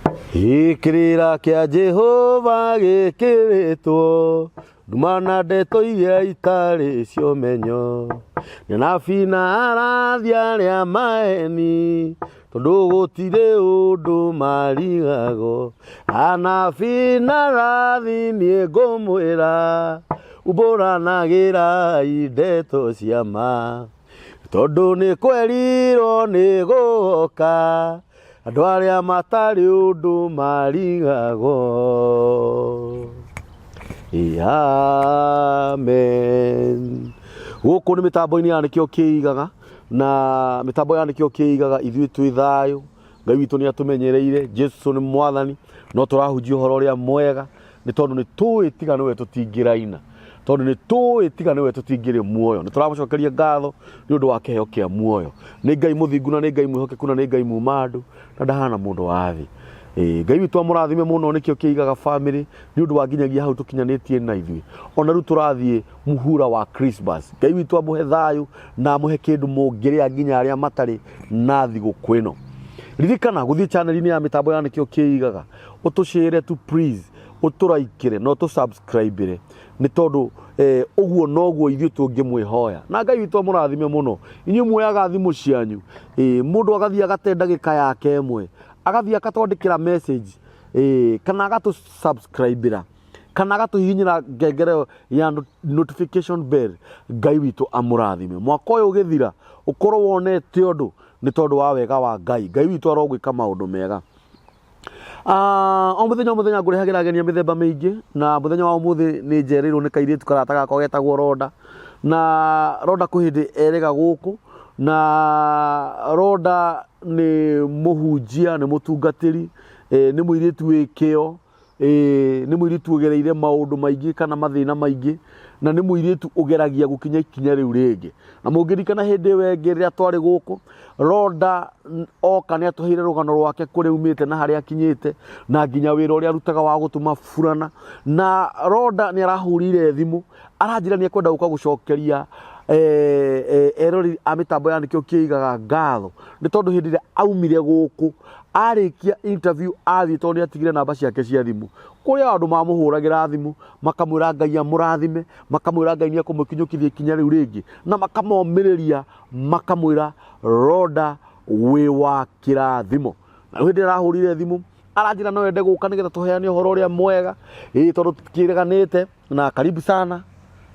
Kĩrĩra kĩa Jehova gĩkĩrĩtwo nduma na ndeto iria itarĩ cia ũmenyo nĩ anabii na arathi arĩa maeni tondũ gũtirĩ ũndũ marigagwo anabii na arathi niĩ ngũmwĩra umbũranagĩrai ndeto cia ma tondũ nĩ kwerirwo nĩ gũka andũ arĩa matarĩ ũndũ marigagwo. Amen. Gũkũ nĩ mĩtambo-inĩ ya nĩkĩo kĩigaga na mĩtambo ya nĩkĩo kĩigaga ithuĩ twĩ thayũ Ngai witũ nĩ atũmenyereire Jesu nĩ mwathani no tũrahunjia ũhoro ũrĩa mwega nĩ tondũ nĩ tũĩ tiga nĩwe tũtingĩraina tondũ nĩ tũĩ tiga nĩwe tũtingĩrĩ muoyo nĩ tũramũcokeria ngatho nĩ ũndũ wa kĩheo kĩa muoyo nĩ Ngai mũthingu na nĩ Ngai mwĩhokeku na nĩ Ngai muma andũ na ndahana mũndũ wa thĩ. Ĩĩ, Ngai witũ amũrathime mũno nĩkĩo kĩigaga family nĩ ũndũ wa nginyagia hau tũkinyanĩtie na ithuĩ ona rĩu tũrathiĩ mũhura wa Christmas. Ngai witũ amũhe thayũ na amũhe kĩndũ mũngĩrĩa nginya arĩa matarĩ na thigũkũ ĩno. Ririkana gũthiĩ channel-inĩ ya mĩtambo ya nĩkĩo kĩigaga ũtũshare tu please ũtũraikĩre na ũtũsubscribe nĩ tondũ eh, ũguo noguo ithuĩ tũngĩmwĩhoya na Ngai witũ amũrathime mũno inyuĩ muoyaga thimũ cianyu eh, mũndũ agathiĩ agate ndagĩka yake ĩmwe agathiĩ akatwandĩkĩra message eh, kana agatũsubscribĩra kana agatũhihinyĩra ngengere ĩyo ya notification bell. Ngai witũ amũrathime mwaka ũyũ ũgĩthira ũkorwo wonete ũndũ nĩ tondũ wa wega wa Ngai. Ngai witũ arogwĩka maũndũ mega. Ah, o mũthenya o mũthenya ngũrehagĩra ageni a mĩthemba mĩingĩ na mũthenya wa ũmũthĩ nĩ njereirwo nĩ kairĩtu karata gakwa getagwo Ronda na Ronda kwĩ hĩndĩ erĩga gũkũ na Ronda nĩ mũhunjia nĩ mũtungatĩri eh, nĩ mũirĩtu wĩ kĩo Ĩĩ, nĩ mũirĩtu ũgereire maũndũ maingĩ kana mathĩna maingĩ na nĩ mũirĩtu ũgeragia gũkinya ikinya rĩu rĩngĩ. Na mũngĩririkana hĩndĩ ĩyo ĩngĩ rĩrĩa twarĩ gũkũ, Rhoda oka nĩ atũheire rũgano rwake kũrĩa aumĩte na harĩa akinyĩte na nginya wĩra ũrĩa arutaga wa gũtuma burana. Na Rhoda nĩ arahũrire thimũ aranjĩra nĩ ekwenda gũka gũcokeria eroreri a mĩtambo ya Nĩkĩo Kĩigaga ngatho nĩ tondũ hĩndĩ ĩrĩa aumire gũkũ arĩkia interview athiĩ tondũ nĩ atigire namba ciake cia thimũ kũrĩ andũ mamũhũragĩra thimũ makamwĩra Ngai amũrathime makamwĩra Ngai nĩ ekũmũkinyũkithia ikinya rĩu rĩngĩ na makamomĩrĩria makamwĩra Rhoda wĩ wa kĩrathimo. Na rĩu hĩndĩ ĩrĩa arahũrire thimũ aranjĩra no ende gũka nĩgetha tũheane ũhoro ũrĩa mwega ĩĩ tondũ tũtikĩreganĩte na karibu sana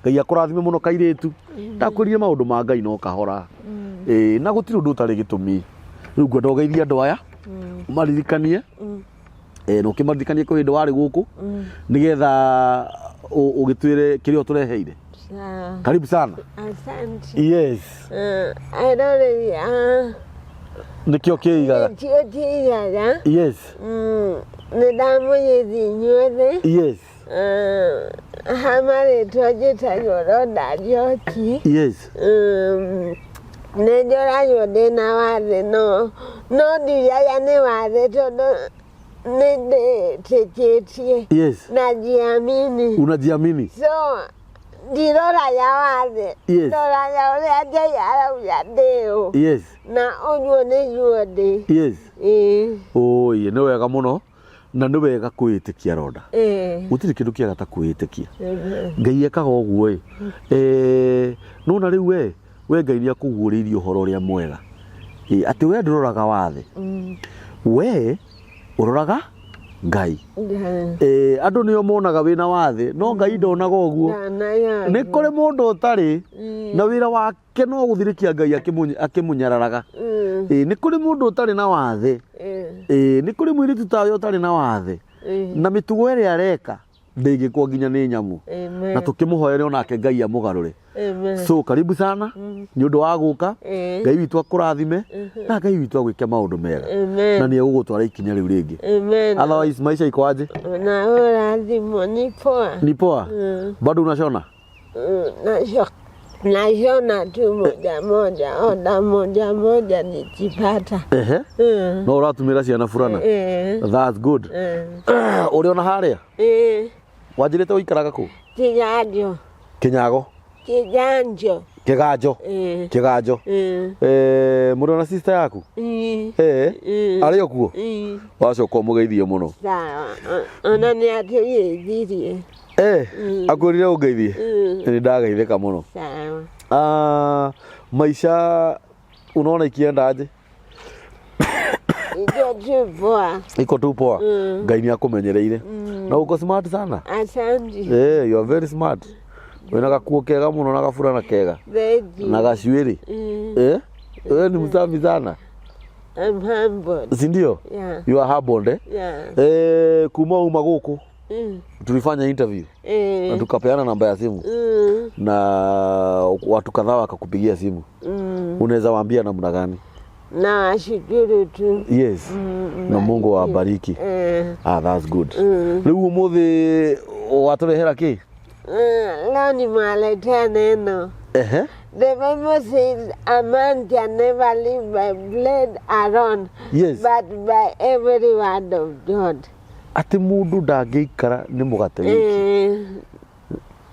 Ngai akũrathime mũno kairĩtu ndakwĩrire maũndũ ma Ngai no kahora ĩĩ na gũtirĩ ũndũ ũtarĩ gĩtũmi rĩu ngwenda ũgeithie andũ aya ũmaririkanie ĩĩ na ũkĩmaririkanie kwĩ hĩndĩ warĩ gũkũ nĩgetha ũgĩtwĩre kĩrĩa ũtũreheire. Sawa. Karibu sana. Asante. Yes. Eroreri a Nĩkĩo kĩigaga. Nĩkĩo kĩigaga. Yes. Nĩ ndamũnyĩthi inyuothe. Yes. Ha marĩtwa njĩtagwo Rhoda Njoki. Yes. Nĩ njoragwo ndĩna wathe no no ndiugaga nĩ wathe tondũ nĩ ndĩtĩkĩtie. Yes. Najiamini. Unajiamini. So ndiroraga wathe. Yes. Ndoraga ũrĩa Ngai arauga ndĩũ. Yes. Na ũguo nĩguo ndĩ. Yes. Ĩĩ. Oi, nĩ wega mũno na nĩ wega kwĩĩtĩkia Rhoda. Ĩĩ. Gũtirĩ kĩndũ kĩega ta kwĩĩtĩkia. Ngai ekaga ũguo ĩ. Eh, nona rĩu we we Ngai nĩ akũguũrĩirie ũhoro ũrĩa mwega. Ĩ, atĩ we ndũroraga wathe. We ũroraga Ngai. Eh, andũ nĩo monaga wĩna wathe no Ngai ndonaga ũguo. Nĩ kũrĩ mũndũ ũtarĩ na wĩra wake no gũthirĩkia Ngai akĩmũnyararaga. Ĩ, nĩ kũrĩ mũndũ ũtarĩ na wathe. Ĩ, nĩ kũrĩ mũirĩtu tawe ũtarĩ na wathe na mĩtugo ĩrĩa areka ndĩngĩkwo nginya nĩ nyamũ na tũkĩmũhoere onake Ngai amũgarũre. So karibu sana nĩ ũndũ wa gũka. Ngai witũ akũrathime na Ngai witũ agwĩke maũndũ mega na nĩ egũgũtwara ikinya rĩu rĩngĩ. Otherwise maisha iko aje? Na ũrathimwo ni poa. Ni poa? Bado unashona? Nashona tu moja moja, oda moja moja nikipata. Ehe. No ũratumĩra ciana burana? That's good. Ũrĩ ona harĩa? Ĩĩ. Wanjĩrĩte ũikaraga kũ? Kĩnyanjo. Kĩnyago? Kĩnyanjo. Kĩganjo. Ĩĩ. Kĩganjo. Ĩĩ. Eh, mũrĩ ona sister yaku? Ĩĩ. Eh, Ĩĩ. arĩ o kuo? Ĩĩ. Wacoka ũmũgeithie mũno. Sawa. Ona nĩ atũgeithirie. Eh, akwĩrire ũngeithie? Nĩ ndageithĩka mũno. Sawa. Ah, maisha unaona ikienda aje? Iko tu poa. Iko tu poa. Ngai nĩ akũmenyereire. Na uko smart sana. Asante. Eh, you are very smart. Wĩna gakuo kega mũno na gaburana kega Thank you. na gacuĩrĩ. Eh? Wewe ni msafi sana. I'm humbled. Si ndio? Yeah. You are humbled, eh? Yeah. Eh, kuma uma gũkũ tulifanya interview na Eh. tukapeana namba ya simu na watu kadhaa wakakupigia simu. Unaweza waambia namna gani? Nawashukuru tu. Yes. Na Mungu awabariki. Eh. Ah, that's good. Rĩu ũmũthĩ watũrehera kĩ? Leo nimewaletea neno. Ehe. The Bible says a man can never live by bread alone, Yes. but by every word of God. Atĩ mũndũ ndangĩikara nĩ mũgate wiki. Eh,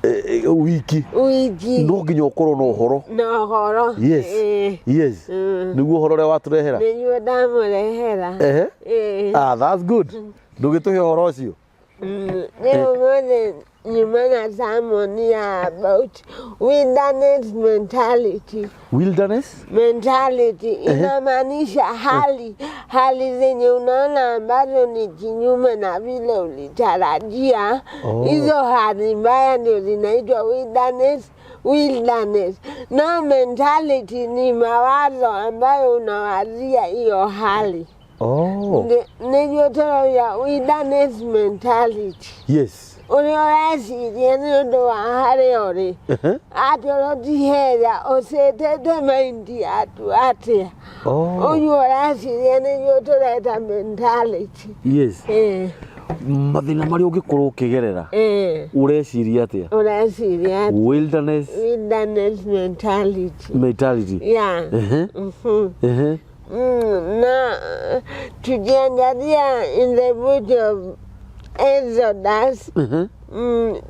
Eh, eh, wiki. wiki No nginya ũkorwo na ũhoro. na ũhoro. Yes. Eh, Yes. Nĩguo ũhoro ũrĩa watũrehera. nĩguo ndamũrehera. Ehe. Eh, Ah, that's good. Ndũgĩtũhe ũhoro ũcio. Nĩ ũmũthĩ nyuma na sermon ya about wilderness mentality. Wilderness? Mentality inamaanisha hali zenye unaona ambazo ni kinyume na vile ulitarajia. Oh. Hizo hali mbaya ndio zinaitwa wilderness. Wilderness. No, mentality ni mawazo ambayo unawazia hiyo hali. Oh. Nĩguo tũrauga wilderness mentality. Yes. Ũrĩa ũreciria nĩ ũndũ wa harĩa ũrĩ Ehe. atĩrwo ti hega ũcĩtĩte maindi yaku atĩa Oh. ũguo ũreciria nĩguo tũreta mentality. Yes. Eh, Mathĩna marĩa ũngĩkorwo ũkĩgerera eh, ũreciria atĩa? ũreciria atĩa? Wilderness Wilderness mentality. mentality. Yeah. Ehe. Mhm. Ehe. Na tukiangalia in the book of Exodus Ehe.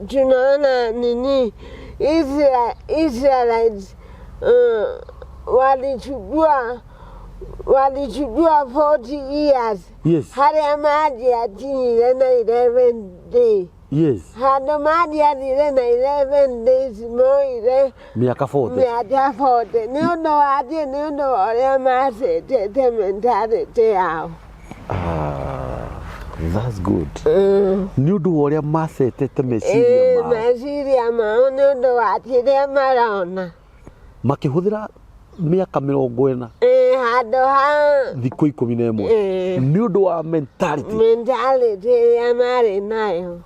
Tunaona nini Israelites walichukua 40 years Yes. harĩa maji yakinyire na 11 day Yes. handũ maji yathire na 11 days moire Mĩaka 40. mĩaka 40 nĩ ũndũ wa atĩ nĩ ũndũ wa ũrĩa macĩtĩte mentality yao. Ah, that's good. Nĩ ũndũ wa ũrĩa macetete meciria Ĩĩ, mao meciria mao nĩ ũndũ wa kĩrĩa marona. makĩhũthĩra mĩaka 40 Ĩĩ, handũ ha thikũ 11 Ĩĩ. nĩ ũndũ wa mentality. Mentality ĩrĩa marĩ nayo.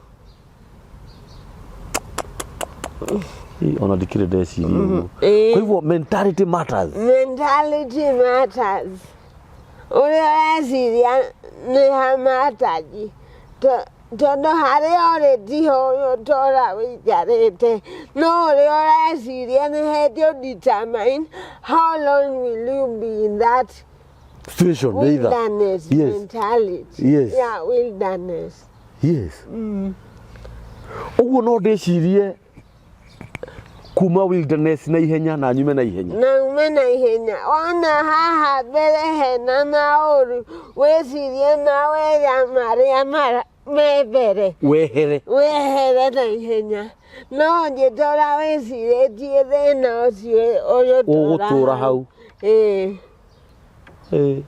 Ĩ, ona ndikĩrĩ ndeciria ũguo. Ĩĩ. Kwa hivyo mentality matters. Mentality matters. Ũrĩa ũreciria nĩ hamataji tondũ harĩa ũrĩ tiho ũtũra wĩikarĩte no ũrĩa ũreciria nĩ hĩndĩ ũ determine how long will you be in that Situation either. wilderness Yes. mentality. Yes. Yeah, wilderness. Yes. Ũguo no ndĩcirie kuma wilderness na ihenya na nyume na ihenya. Na ume na ihenya wona haha mbere hena maũru wĩcirie mawega marĩa me mbere Wehere. wehere na ihenya no ũngĩtũra wĩcirĩtie thĩna ũcio ũgũtũra Ũgũtũra hau. Ĩĩ. Ĩĩ.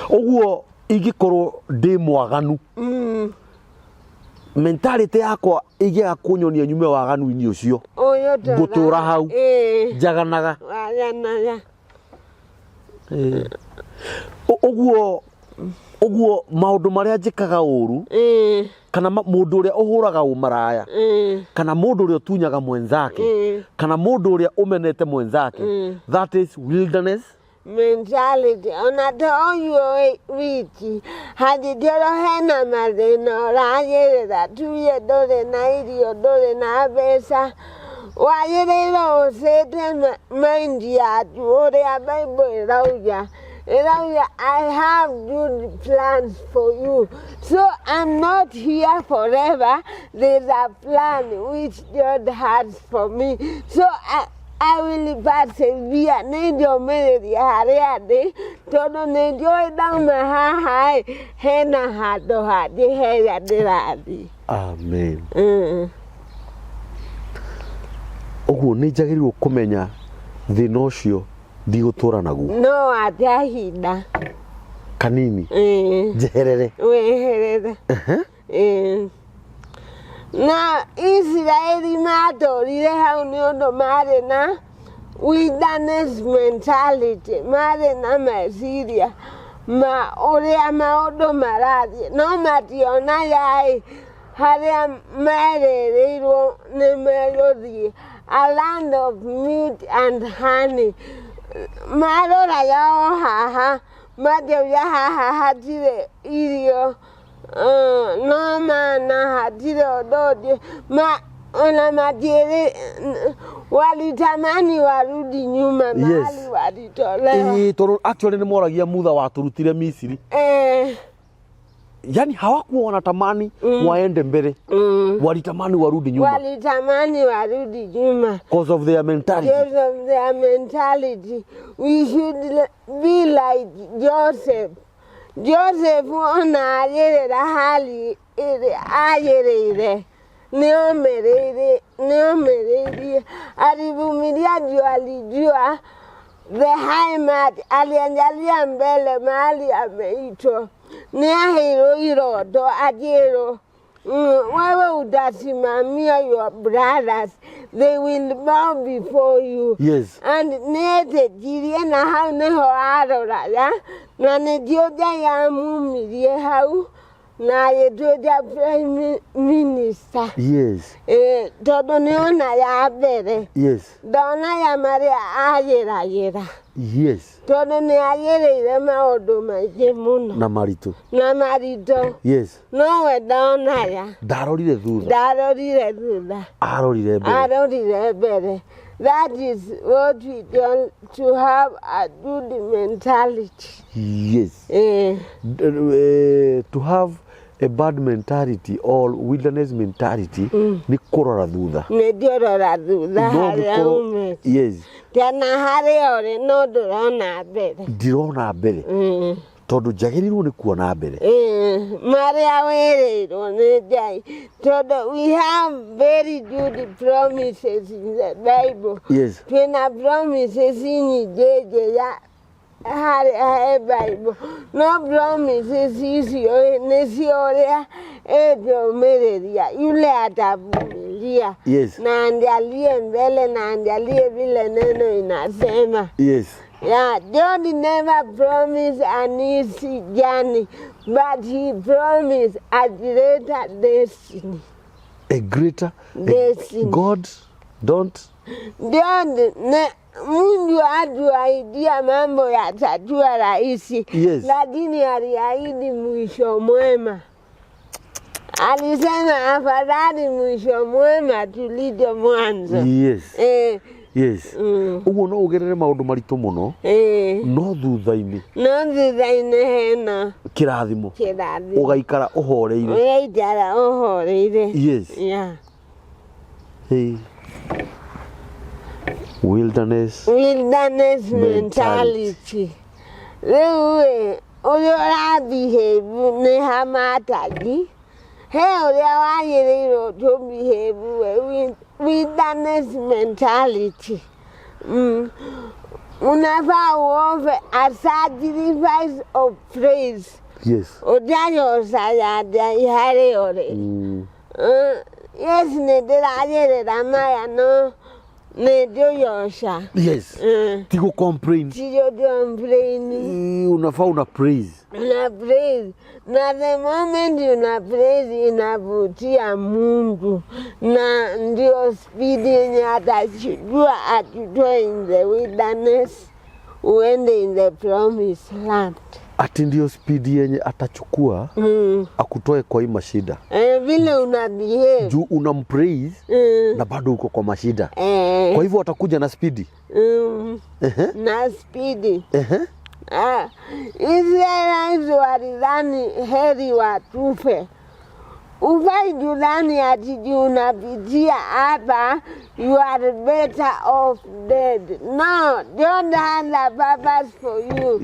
Ũguo ingĩkorwo ndĩ mwaganu mentality yakwa ĩngĩaga kũnyonia nyume waganu-inĩ ũcio Ũgũtũra ngũtũra hau Ĩĩ. njaganaga. Waganaga. Ĩĩ. Ũguo maũndũ marĩa njĩkaga ũru Ĩĩ. kana mũndũ ũrĩa ũhũraga ũmaraya Ĩĩ. kana mũndũ ũrĩa ũtunyaga mwenzake Ĩĩ. kana mũndũ ũrĩa ũmenete mwenzake that is wilderness Mentality ona to ũguo wiki hangĩkorwo hena mathĩna ũragerera tuge ndũrĩ na irio ndũrĩ na mbeca wagĩrĩirwo ũcĩte mind yaku ũrĩa Bible ĩrauga I have good plans for you, so I'm not here forever. There's a plan which God has for me, so I will persevere. Nĩ njũmĩrĩria harĩa ndĩ tondũ nĩ njũĩ ndauma haha ĩ hena handũ hangĩ hega ndĩrathiĩ. Amen. Ũguo nĩ njagĩrĩirwo kũmenya thĩna ũcio ndigũtũra naguo. No wate ihinda Kanini. Njeherere. Weherere. Na Isiraeli matũrire hau nĩ ũndũ marĩ na wilderness mentality, marĩ na meciria ma ũrĩa maũndũ marathiĩ, no mationaga ĩ harĩa merĩrĩirwo nĩ megũthiĩ, a land of milk and honey. Maroraga o haha makauga haha hatirĩ irio, no mana hatirĩ ũndũ ũngĩ ma ona matiĩrĩ walitamani warudi nyuma mahali walitolewa. Ĩĩ, tondũ actually nĩ moragia Mutha watũrutire Misiri. Yani hawakuwa wanatamani waende mbele. Walitamani warudi nyuma. Walitamani warudi nyuma. Because of their mentality. Because of their mentality. We should be like Joseph. Joseph ona agĩrĩra hali ĩrĩa agĩrĩire nĩomĩrĩirie, alivumilia juu alijua the high mat, aliangalia mbele mahali ameitwa, nĩaheirwo iroto akĩrwo, wewe utasimamia your brothers, they will bow before you. And nĩetĩkirie na hau nĩho aroraga na nĩkĩo Ngai amumirie hau na agĩtuĩka prime minister. Tondũ nĩonaga mbere. Ndonaga marĩa agĩragĩra. Tondũ nĩ agĩrĩire maũndũ maingĩ mũno. Na maritũ. Na maritũ. Nowe ndonaga. Ndarorire thutha. Ndarorire thutha. Arorire mbere. Arorire mbere. That is what we want to have, a good mentality. To have a bad mentality or wilderness mentality nĩ kũrora thutha. Nĩ ndiũrora thutha No harĩa gũkorwo- umĩte. Kana harĩa ũrĩ no ndũrona mbere. Ndirona mbere. Tondũ njagĩrĩirwo nĩ kuona mbere. Marĩa wĩrĩirwo nĩ Ngai, tondũ we have very good promises in the Bible. Twĩna promises nyingĩ njega harĩa he Bible, no promises icio nĩcio ũrĩa ĩngĩũmĩrĩria, yule atavumilia na angalie mbele na angalie vile neno inasema. Yeah, God never promised an easy journey, but he promised a greater destiny. A greater destiny. God don't. God ne, Mungu hatuahidia mambo yatakuwa rahisi, lakini aliahidi mwisho mwema. Alisema afadhali mwisho mwema tuliko mwanzo. Ũguo no ũgerere maũndũ maritũ mũno, no thutha-inĩ No thutha-inĩ hena kĩrathimo. Kĩrathimo. Ũgaikara ũhoreire. Ũgaikara ũhoreire. Hey. Wilderness Wilderness mentality. Mentality. Rĩu ĩ ũrĩa ũrabehave nĩ hamatagi he ũrĩa wagĩrĩirwo tũbehave we wilderness mentality. Unafaa uoffer a sacrifice of praise. Ũtagocaga Ngai harĩa ũrĩ. Yes, nĩ ndĩragerera maya no nĩ ndĩũgoca. Ti gũ complain. Ti gũ complain. Unafaa una praise. Una praise. Na the moment una praise inavutia Mungu, na ndio speed yenye atachukua atutoe in the wilderness uende in the promised land. Ati ndio speed yenye atachukua akutoe kwa hii mashida. Vile una behave. Juu unampraise na bado uko kwa mashida. Kwa hivyo atakuja na spidi. Na spidi. Israelites walidhani heri watufe. Ufai julani ati juu unapitia hapa, you are better off dead. No, God has a purpose for you.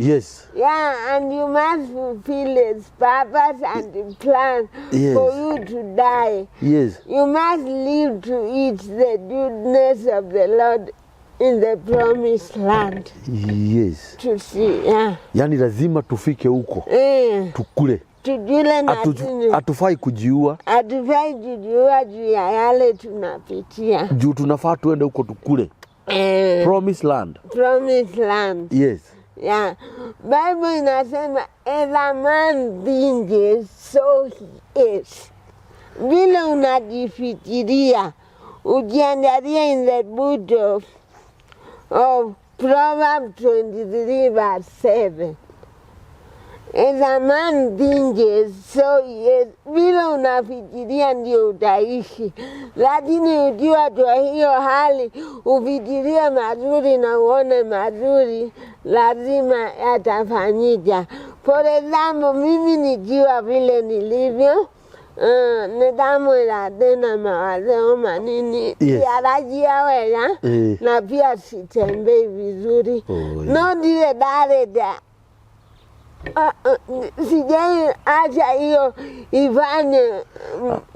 Yeah, and you must fulfill his purpose and plan for you to die. You must live to eat the goodness of the Lord in the promised land. To see, yeah. Yani lazima tufike huko tukule. Tujule na tini. Hatufai kujiua. Hatufai kujiua juu ya yale tunapitia. Juu tunafaa tuende huko tukule. Promised land. Promised land. Yeah. Bible inasema as a man thinks so he is. Vile unajifikiria, ujiangalie in the book of Proverbs 23 verse 7. As a man thinks, so he is. Vile unafikiria ndio utaishi, lakini ukiwa kwa hiyo hali ufikirie mazuri na uone mazuri, lazima yatafanyika. For example, mimi nikiwa vile nilivyo, nidhamu tena mawazo manini yarajia wega na pia sitembei vizuri. No ndire ndarenda sijai acha hiyo ifanye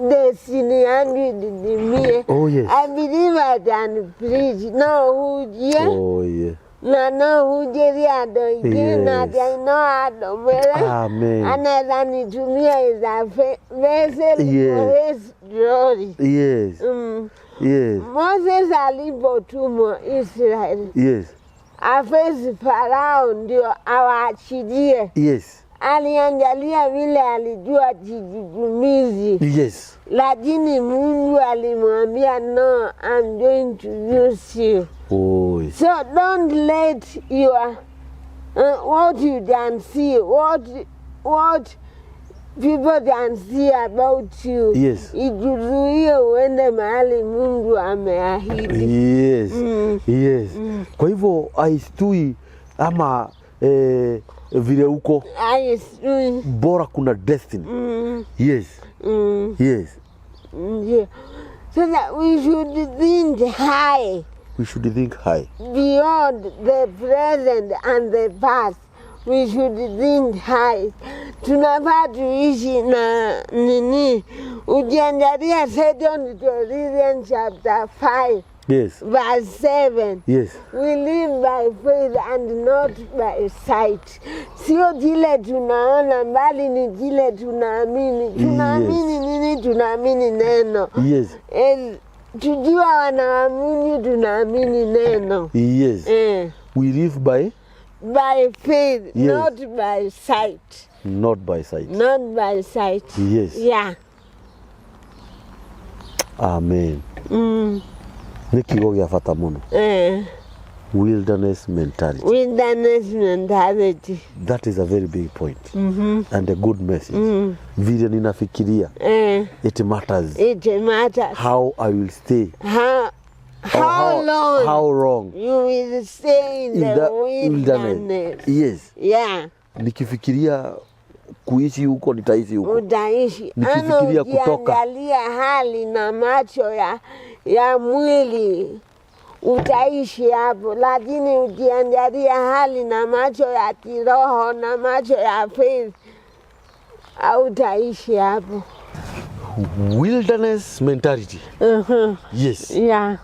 destiny yangu ididimie. I believe I can preach. No hujie na no hujerie andũ aingĩ na Ngai no andũmĩre. Amen. Anaweza nitumia as a vessel for his glory. Moses alipotumwa Israeli afesi Farao ndio awaachilie. Aliangalia vile alijua kigugumizi. Lakini Mungu alimwambia no, I'm going to use you. So don't let your what you can see, what people can see about you ikuzuie uende mahali Mungu ameahidi. Kwa hivyo haistui ama vile uko Haistui. Bora kuna destiny. Ndio. Sasa we should think high. We should think high. Beyond the present and the past. We should think high. Tunafaa tuishi na nini? Ukiangalia Second Corinthians chapter 5 verse 7. We live by faith and not by sight. Sio kile tunaona mbali ni kile tunaamini. Tunaamini nini? Tunaamini neno. Tukiwa wanaamini tunaamini neno. We live by By faith, not by sight. Not by sight. Not by sight. Yeah. Amen. Nĩ kiugo gĩa bata mũno. Wilderness mentality. Wilderness mentality. That is a very big point. And a good message. Vile ninafikiria, it matters. It matters. How I will stay. How, Or how long how long you will stay in in the the wilderness. wilderness. Yes. Nikifikiria kuishi huko nitaishi huko. Utaishi. Ama Nikifikiria kutoka. ukiangalia hali na macho ya mwili utaishi hapo, lakini ukiangalia hali na macho ya kiroho na macho ya faith hautaishi hapo. Wilderness mentality. Yeah.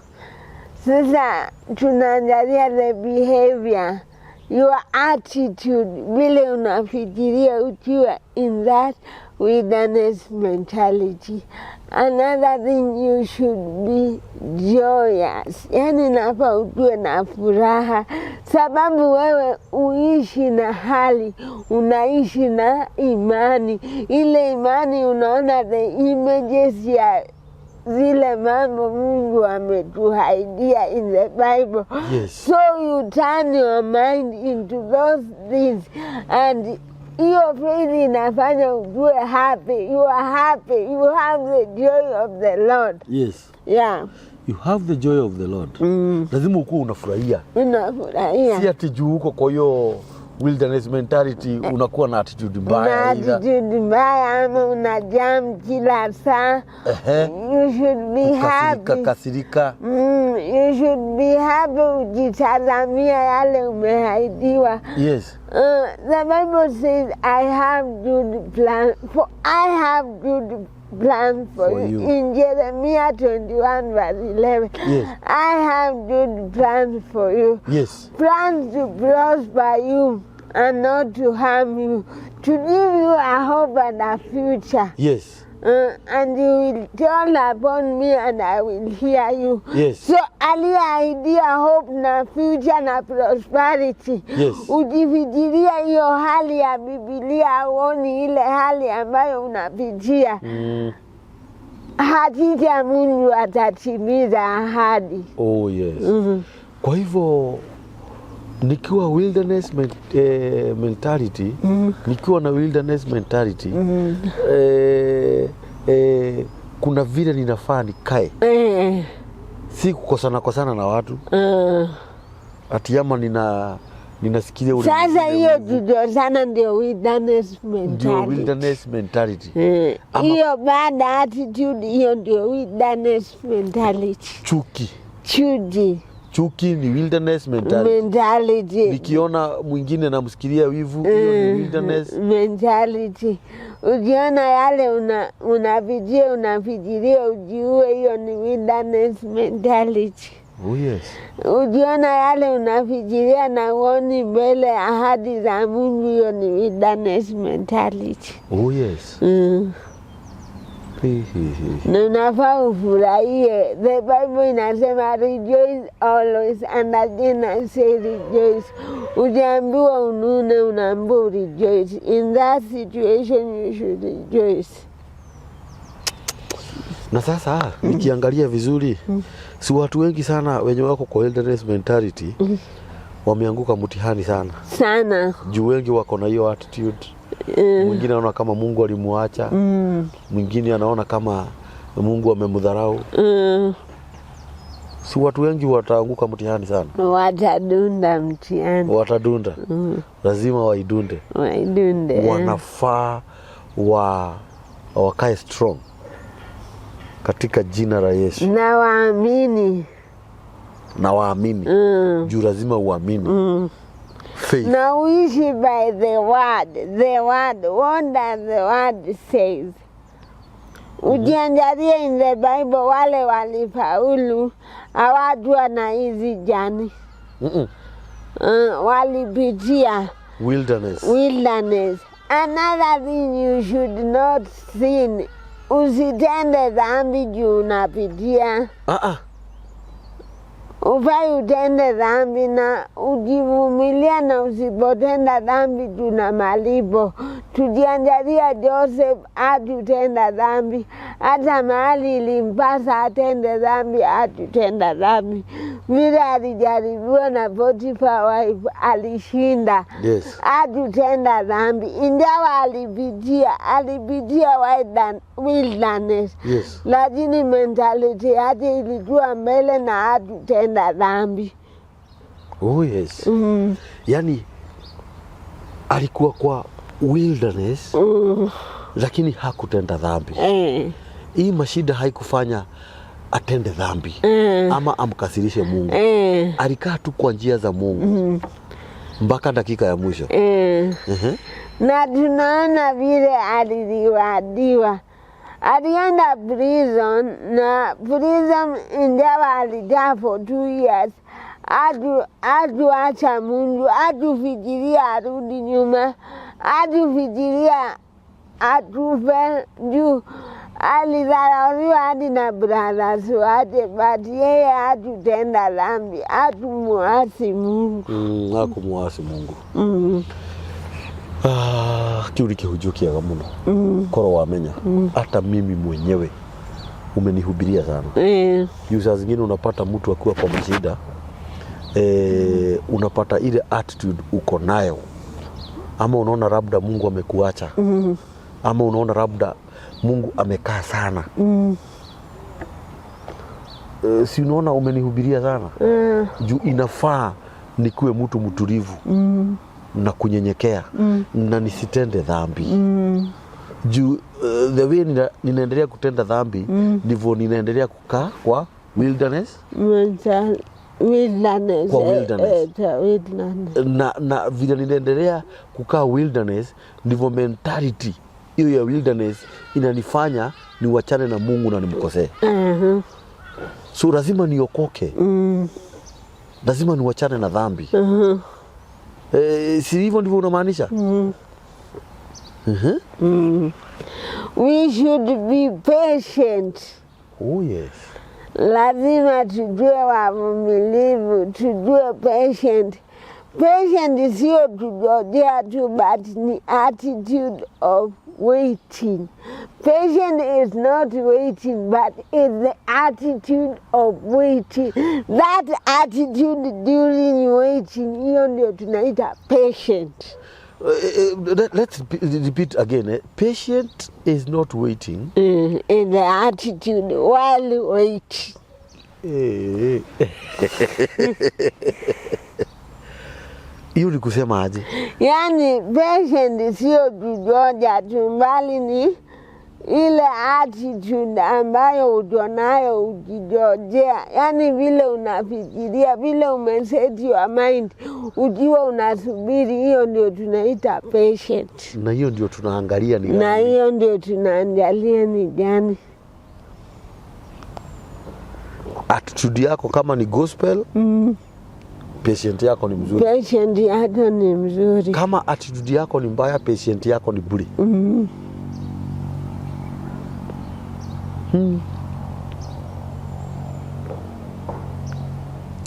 Sasa tunaangalia the behavior, your attitude, vile unafikiria ukiwa in that wilderness mentality. Another thing, you should be joyous, yani nafaa ukiwe na furaha, sababu wewe uishi na hali, unaishi na imani. Ile imani unaona the images ya zile mambo Mungu ametuahidia in the Bible. So you turn your mind into those things and hiyo faith inafanya ukue happy. You are happy. You have the joy of the Lord. Yeah. You have the joy of the Lord. Lazima ukuwe unafurahia. Unafurahia. Si ati juu huko kwa hiyo Wilderness mentality, unakuwa na attitude Na mbaya either. Attitude mbaya ama una jam kila saa. You should be Kasirika, happy. Kasirika. You should be happy ukitazamia yale umeahidiwa. The Bible says, I have good plan for I have good plan for For you. you. In Jeremiah 21 verse 11. I have good plans for you. Plans to prosper you and not to harm you, to give you a hope and a future. And you will call upon me and I will hear you. So aliyeahidia hope na future na prosperity. Ujifikiria hiyo hali ya Biblia, huoni ile hali ambayo unapitia. Hakika Mungu atatimiza ahadi. Oh yes. Kwa hivyo nikiwa wilderness mentality, nikiwa na wilderness mentality, kuna vile ninafaa nikae, si kukosana kosana na watu, ati ama ninasikilia ule Sasa mwingine hiyo wivu. kukosana ndio wilderness Ndio mentality. Wilderness mentality. Hiyo bad attitude, hiyo ndio wilderness mentality. Chuki. Chuki. Chuki ni wilderness mentality. Mentality. Nikiona mwingine namsikilia wivu, hiyo ni wilderness Mentality. Ukiona yale unapitia unafikiria ujiue, hiyo ni wilderness mentality. Oh yes. Ukiona yale unafikiria na uoni mbele ahadi za Mungu, hiyo ni wilderness mentality. Oh yes. He, he, he. Na unafaa ufurahie. The Bible inasema, "Rejoice always, and again I say rejoice." Ukiambiwa unune, unaambiwa rejoice. In that situation you should rejoice. Na sasa nikiangalia vizuri, si watu wengi sana wenye wako kwa wilderness mentality wameanguka mtihani sana, Sana. Juu wengi wako na hiyo attitude. Mwingine anaona kama Mungu alimuacha, mwingine anaona kama Mungu amemdharau. Si watu wengi wataanguka mtihani sana? Watadunda mtihani. Watadunda, lazima waidunde. Waidunde. Wanafaa wakae strong katika jina la Yesu. Na waamini. Na waamini, juu lazima uamini. Faith. Na uishi by the word, the word, what does the word says. Ujiangalie in the Bible, wale walifaulu hawakuwa na hizi journey. Walipitia Wilderness. Wilderness. Another thing, you should not sin. Usitende dhambi juu unapitia. Ah, ah. Ufai utende dhambi na ujivumilia, na usipotenda dhambi tuna malipo. Tujiangalia Joseph, hatutenda dhambi, hata mahali ilimpasa atende dhambi hatutenda dhambi. Vile alijaribiwa na Potiphar wife alishinda. Hatutenda dhambi, ingawa alipitia wilderness, lakini mentality yake ilikuwa mbele na hatutenda dhambi. Oh yes. Yaani alikuwa kwa wilderness, lakini hakutenda dhambi. Hii mashida haikufanya atende dhambi ama amkasirishe Mungu. Alikaa tu kwa njia za Mungu mpaka dakika ya mwisho. Na tunaona vile aliriwadiwa. Alienda prison, na prison ingawa alikaa for 2 years, hatuacha Mungu, hatufikiria arudi nyuma, hatufikiria atufe juu alidharauliwa hadi na brothers wake, but yeye hatutenda dhambi, hatumuasi Mungu. Hakumuasi Mungu. Ah, kiu nĩ kĩhunjio kĩega mũno, korwo wamenya hata mimi mwenyewe umenihubiria sana, juu saa zingine unapata mtu akiwa kwa mashida, unapata ile attitude uko nayo, ama unaona labda Mungu amekuacha, ama unaona labda Mungu amekaa sana. Si unaona umenihubiria sana, juu inafaa nikuwe mtu mtulivu. Na kunyenyekea na nisitende dhambi juu the way ninaendelea kutenda dhambi ndivyo ninaendelea kukaa kwa wilderness. Wilderness. Kwa wilderness. The wilderness. Na vile ninaendelea kukaa wilderness ndivyo mentality hiyo ya wilderness inanifanya niwachane na Mungu na nimkosee. So lazima niokoke. Lazima niwachane na dhambi. Si hivyo ndivyo unamaanisha? We should be patient. Oh yes. Lazima tujue wavumilivu, tujue patient. Patient sio kungojea tu, but ni attitude of waiting. Patient is not waiting, but is the attitude of waiting. That attitude during waiting, hiyo ndio tunaita patient. Let's repeat again. Patient is not waiting. Is the attitude while waiting. Hiyo ni kusema aje? Yani patient sio kungoja tu, bali ni ile attitude ambayo uko nayo ukingojea, yani vile unafikiria, vile umeset your mind ukiwa unasubiri, hiyo ndio tunaita patient. Na hiyo ndio tunaangalia ni Na gani. hiyo ndio tunaangalia ni gani. Attitude yako kama ni gospel, patient yako ni mzuri. Patient yako ni mzuri. Kama attitude yako ni mbaya, patient yako ni bure.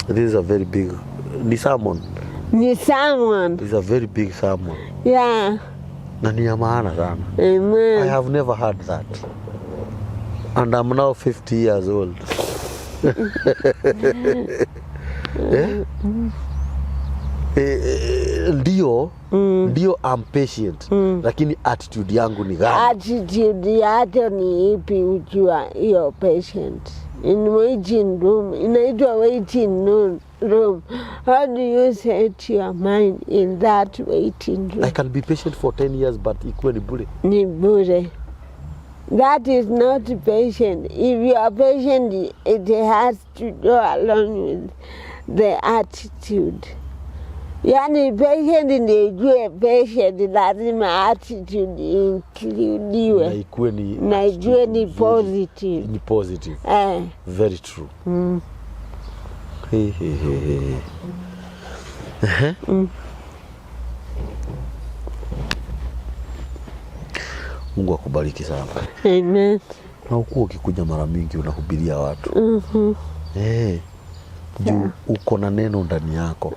This is a very big ni sermon. Ni sermon. This is a very big sermon. Na ni ya maana sana. Amen. I have never heard that. And I'm now 50 years old. Eh? Ndio I'm patient. Lakini attitude yangu ni gani? Attitude yako ni ipi ukiwa hiyo patient? In waiting room, inaitwa waiting room. How do you set your mind in that waiting room? I can be patient for 10 years but ikuwe ni bure. Ni bure. That is not patient. If you are patient, it has to go along with the attitude. Yani patient ndio ijue patient, lazima attitude includiwe. Na ikuwe ni Na ijue ni attitude nzuri. Positive. Ni positive. Very true. Hey, hey, hey, hey. Ehe. Mungu akubariki sana. Amen. Na ukuwa ukikuja mara mingi unahubiria watu. Juu uko na neno ndani yako.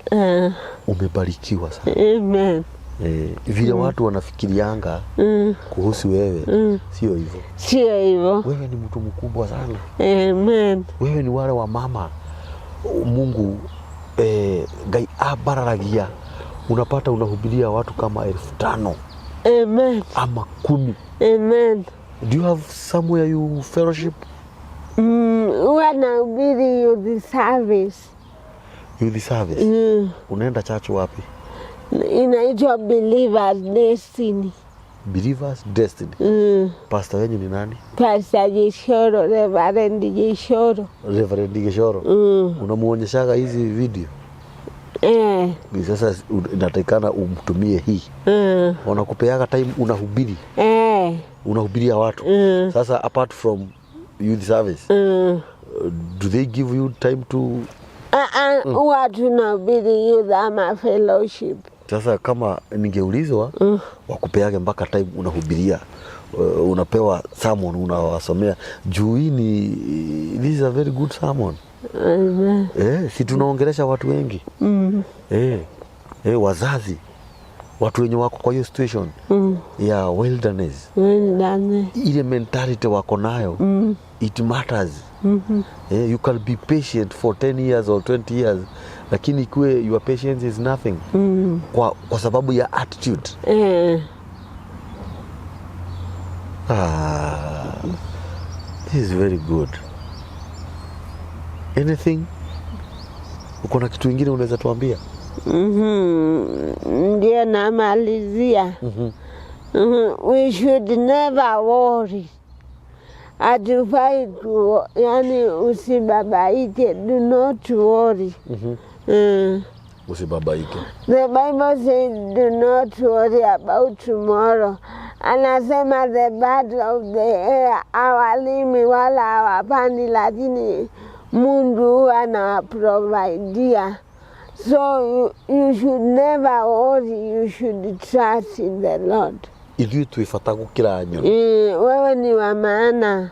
Umebarikiwa sana. Amen. Vile watu wanafikirianga kuhusu wewe sio hivyo. Sio hivyo. Wewe ni mtu mkubwa sana. Amen. Wewe ni wale wa mama Mungu Ngai abararagia, unapata unahubiria watu kama 5,000 Amen. ama 10. Amen. Do you have somewhere you fellowship? Huwa nahubiri youth service. Youth service? Mm. Unaenda church wapi? Inaitwa Believers Destiny. Believers Destiny. Pastor wenyu ni nani? Pastor Gishoro, Reverend Gishoro. Reverend Gishoro. Unamuonyeshaga hizi video? Eh. Sasa inatakikana umtumie hii. Wanakupeaga time unahubiri. Unahubiria watu. Sasa apart from youth service, do they give you time to Huwa tunahubiri youth ama fellowship. Sasa kama ningeulizwa wakupeage mpaka time unahubiria, unapewa sermon unawasomea juu hii ni this is a very good sermon. Amen. Si tunaongelesha watu wengi. Wazazi, watu wenye wako kwa hiyo situation ya wilderness. Wilderness. Ile mentality wako nayo it matters. You can be patient for 10 years or 20 years, lakini ikuwe your patience is nothing kwa sababu ya attitude. This is very good. Anything? Uko na kitu ingine unaweza tuambia? Ndio namalizia. We should never worry. Hatufai ku, yani usibabaike, do not worry. Usibabaike. The Bible says do not worry about tomorrow. Anasema the birds of the air hawalimi wala hawapandi, lakini Mungu huwa anawaprovidia. So you should never worry, you should trust in the Lord. Ithuĩ twĩ bata gũkĩra nyoni. Wewe ni wa maana.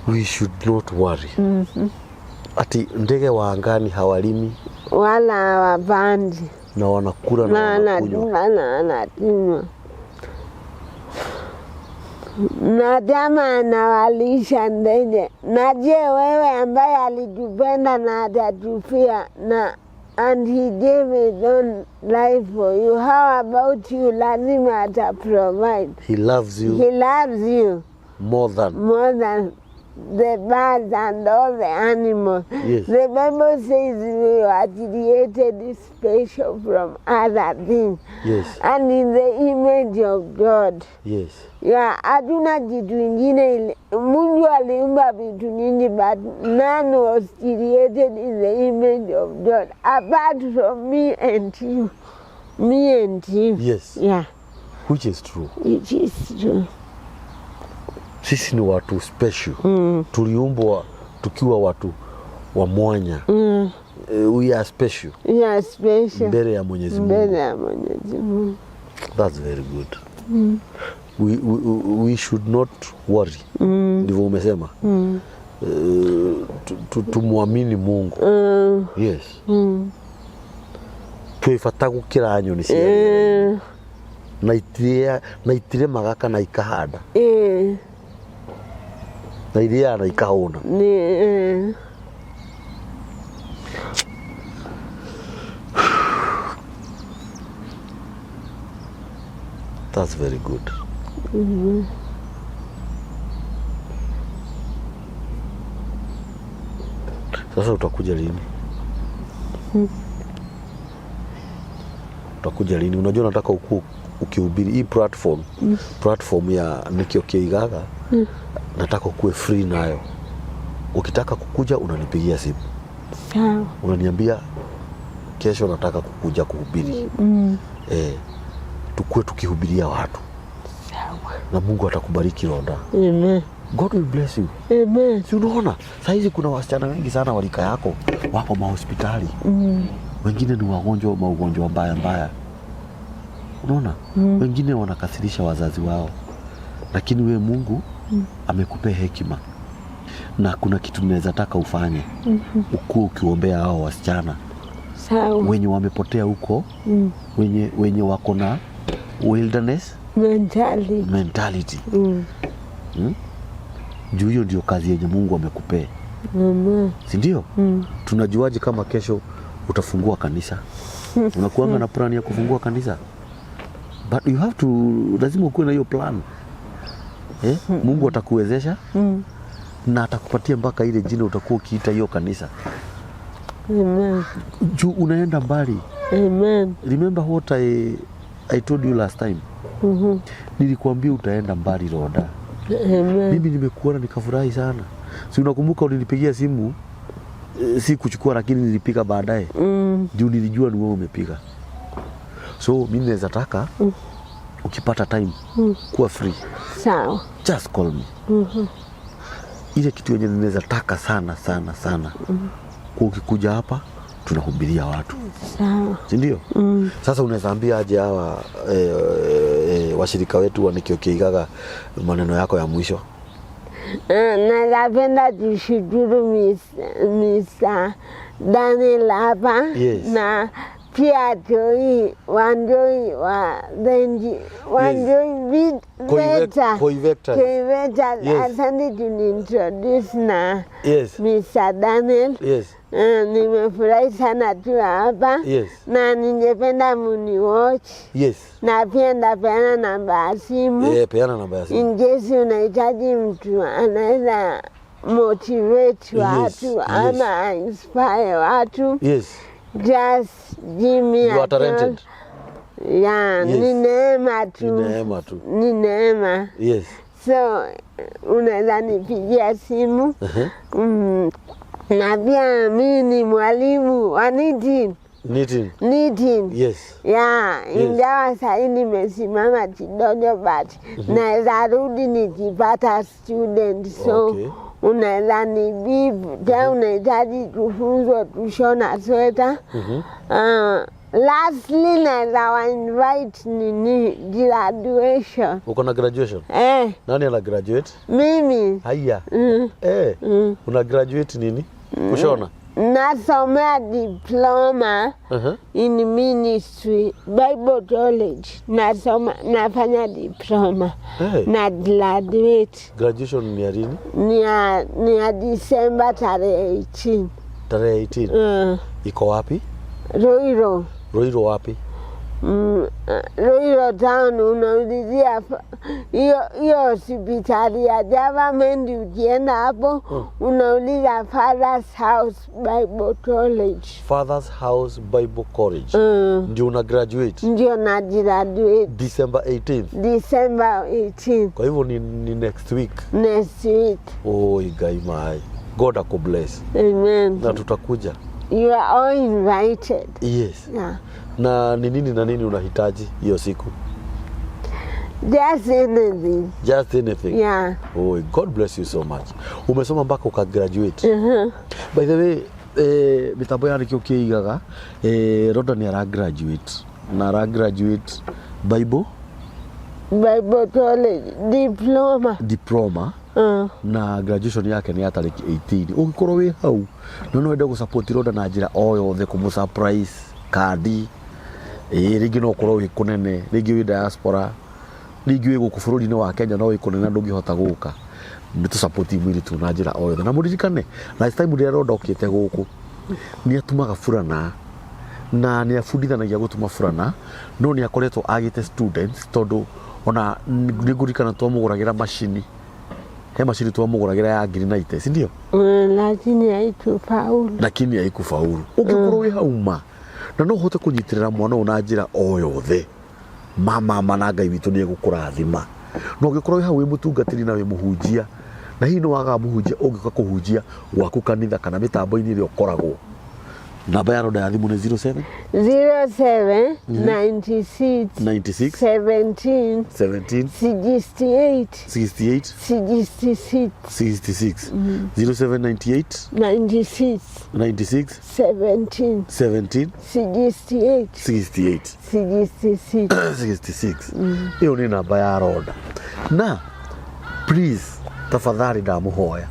We should not worry. Ati ndege wa angani hawalimi Wala hawapandi na wanakula na na wanakunywa. wanakula na wanakunywa, na kama anawalisha ndege. Na je, wewe ambaye alitupenda na atatufia na and he gave his own life for you, how about you? Lazima ata provide. He loves you He loves you more than more than the birds and all the animals. Yes. The Bible says we were created special from other things. Yes. And in the image of God. Yes. Yeah, hatuna kitu ingine ile. Mungu aliumba vitu nyingi but none was created in the image of God apart from me and you. Me and you. Yes. Yeah, Which is true. it is true. Sisi ni watu special. Tuliumbwa tukiwa watu wa mwanya. We are special Yeah, special. mbele ya Mwenyezi Mungu. Mbele ya Mwenyezi Mungu. That's very good. We should not worry. Ndivyo umesema. Tumwamini Mungu. Yes. Twĩ bata gũkĩra nyoni cia rĩera-inĩ. Na na itirĩmaga kana ikahanda. Na irĩaga na ikahũna. Ni. That's very good. Sasa utakuja lini? Utakuja lini? Unajua nataka ukue ukihubiri hii platform, platform ya Nikio Kĩigaga. Nataka ukuwe free nayo. Ukitaka kukuja unanipigia simu. Sawa. Unaniambia kesho nataka kukuja kuhubiri. Tukue tukihubiria watu. Sawa. Na Mungu atakubariki Rhoda. Amen. God will bless you. Amen. Si unaona saizi kuna wasichana wengi sana wa rika yako wako mahospitali. Wengine ni wagonjwa, maugonjwa mbaya mbaya. Unaona? Wengine wanakasirisha wazazi wao. Lakini we Mungu amekupea hekima. Na kuna kitu naweza taka ufanye. Ukuwe ukiombea hao wasichana. Sawa. Wenye wamepotea huko, wenye wako na wilderness Mentality. mentality. Juu hiyo ndio kazi yenye Mungu amekupea. Si ndio? Tunajuaje kama kesho utafungua kanisa? Unakuanga na plan ya kufungua kanisa? But you have to, lazima ukuwe na hiyo plan. Mungu atakuwezesha na atakupatia mpaka ile jina utakuwa ukiita hiyo kanisa. Amen. Juu unaenda mbali. Amen. Remember what I told you last time? Nilikuambia utaenda mbali Rhoda. Amen. Mimi nimekuona nikafurahi sana. Si unakumbuka ulinipigia simu, si kuchukua lakini nilipiga baadaye. Juu nilijua ni wewe umepiga. So mimi naweza taka ukipata time kuwa free. Sawa. Just call me. Ile kitu yenye ninaweza taka sana sana sana. Kwa ukikuja hapa tunahubiria watu. Sawa. Si ndio? Sasa unaweza ambia aje hawa washirika wetu wa Nikio Kĩigaga maneno yako ya mwisho? Napenda kushukuru Mr. Daniel hapa. Yes. Na pia Joy Wanjoi wa Benji Wanjoi Veta. Koivectors. Koivectors. Yes. Asante kuniintroduce na Yes. Mr. Daniel. Yes. Nimefurahi sana tu hapa. Yes. Na ningependa muniwatch. Yes. Na pia ndapeana namba ya simu. Peana namba ya simu. In case unahitaji mtu anaweza motivate watu ama inspire watu. Just give me You a are call. talented. Yeah, ni neema tu. Ni neema tu. Ni neema. So unaweza nipigia simu. Na pia mi ni mwalimu wa knitting. Knitting. Knitting. Yeah, ingawa sahii nimesimama kidogo but naweza rudi nikipata student, so unaweza nibip tena unahitaji kufunzwa kushona sweta. Lastly naweza wa invite nini graduation. Uko na graduation? Eh, Nani ana graduate? Mimi. Haya. Eh, una graduate nini? Kushona? Nasomea diploma in ministry, Bible college. Nasoma, nafanya diploma na graduate. Graduation ni ya lini? Ni ya Disemba tarehe 18. Tarehe 18. Iko wapi? Ruiru. Ruiru wapi? Ruiru town, unaulizia hiyo hiyo hospitali ya government, ukienda hapo unauliza Father's House Bible College. Father's House Bible College. Ndio una graduate Ndio na graduate. December 18th. December 18. Kwa hivyo ni next week. Next week. Oh, Ngai mai. God akubless. Amen. Na tutakuja. You are all invited. Yes. Yeah. Na ni nini na nini unahitaji hiyo siku? Just anything. Just anything. Yeah. Oh, God bless you so much. Umesoma mpaka ukagraduate. By the way, eh, mitambo ya nĩkĩo kĩigaga, eh, Rhoda nĩ ara graduate na ara graduate Bible Bible college diploma. Diploma. Na graduation yake nĩ ya tarĩki 18. Ũngĩkorwo wĩ hau na no wende gũsupport Rhoda na njĩra o yothe, kũmũ surprise kandi, ĩĩ, rĩngĩ no ũkorwo wĩ kũnene, rĩngĩ wĩ diaspora, rĩngĩ wĩ gũkũ bũrũri-inĩ wa Kenya no wĩ kũnene na ndũngĩhota gũka, nĩ tũ support mũirĩtu na njĩra o yothe. Na mũririkane last time rĩrĩa Rhoda okĩte gũkũ nĩ atumaga burana na nĩ abundithanagia gũtuma burana, no nĩ akoretwo agĩte students tondũ ona nĩ ngũririkana twamũgũragĩra macini, he macini twamũgũragĩra ya 90,000, si ndio? Lakini haikufaulu. Lakini haikufaulu. Ũngĩkorwo wĩ hau ma na no ũhote kũnyitĩrĩra mwana ũyũ na njĩra o yothe, mama na Ngai witũ nĩ egũkũrathima. Na ũngĩkorwo wĩ hau wĩ mũtungatĩri na wĩ mũhunjia, na hihi nĩ wagaga mũhunjia ũngĩũka kũhunjia gwaku kanitha kana mĩtambo-inĩ ĩrĩa ũkoragwo, namba ya Rhoda ya thimũ nĩ 07 07 96 96 17 17 68 68 66. 66. 0798 96 96 17 17 68 68 66. 66. Ĩyo nĩ namba ya Rhoda. Na please, tafadhali, ndamũhoya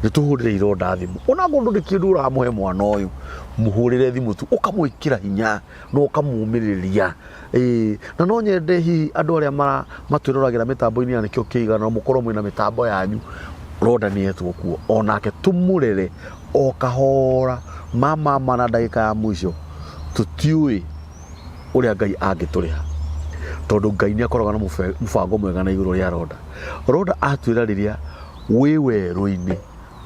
nĩ tũhũrĩre ironda thimũ. Onakorwo ndũrĩ kĩndũ ũramũhe mwana ũyũ, mũhũrĩre thimũ tu, ũkamwĩkĩra hinya na ũkamũmĩrĩria. Ĩĩ, na no nyende hihi andũ arĩa matwĩroragĩra mĩtambo-inĩ ya nĩkĩo kĩigana, mũkorwo mwĩna mĩtambo yanyu, Rhoda nĩ etwo kuo onake, tũmũrere o kahora mama na ndagĩka ya mũico tũtiũĩ ũrĩa Ngai angĩtũrĩha, tondũ Ngai nĩ akoragwo na mũbango mwega na igũrũ rĩa Rhoda. Rhoda atwĩra rĩrĩa wĩ werũ-inĩ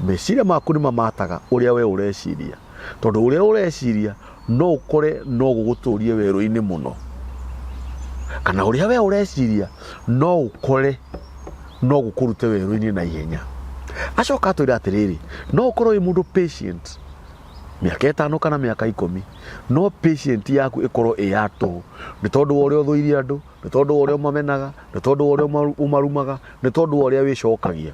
meciria maku nĩ mamataga ũrĩa we ũreciria, tondũ ũrĩa ũreciria no ũkore no gũgũtũrie werũ-inĩ mũno, kana ũrĩa we ũreciria no ũkore no gũkũrute werũ-inĩ na ihenya. Acoka atwĩra atĩrĩrĩ, no ũkorwo wĩ mũndũ patient mĩaka 5 kana mĩaka 10, no patient yaku ĩkorwo ĩ ya tũhũ, nĩ tondũ wa ũrĩa ũthũire andũ, nĩ tondũ wa ũrĩa ũmamenaga, nĩ tondũ wa ũrĩa ũmarumaga, nĩ tondũ wa ũrĩa wĩcokagia.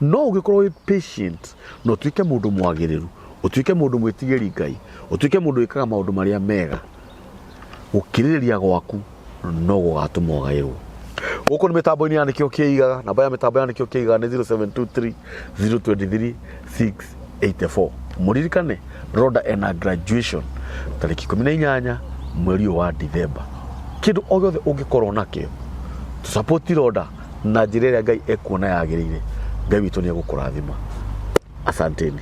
No ũngĩkorwo wĩ patient na ũtuĩke mũndũ mwagĩrĩru, ũtuĩke mũndũ mwĩtigĩri Ngai, ũtuĩke mũndũ wĩkaga maũndũ marĩa mega, gũkirĩrĩria gwaku no gũgatũma ũgaĩrwo. Gũkũ nĩ mĩtambo-inĩ ya nĩkĩo kĩigaga. Namba ya mĩtambo ya nĩkĩo kĩigaga nĩ 0723 023 684. Mũririkane Rhoda ena graduation tarĩki 18 mweri ũyũ wa Dithemba. Kĩndũ o gĩothe ũngĩkorwo nakĩo, tũsapoti Rhoda na njĩra ĩrĩa Ngai ekuona yagĩrĩire. Ngai witũ nĩ egũkũrathima. Asanteni.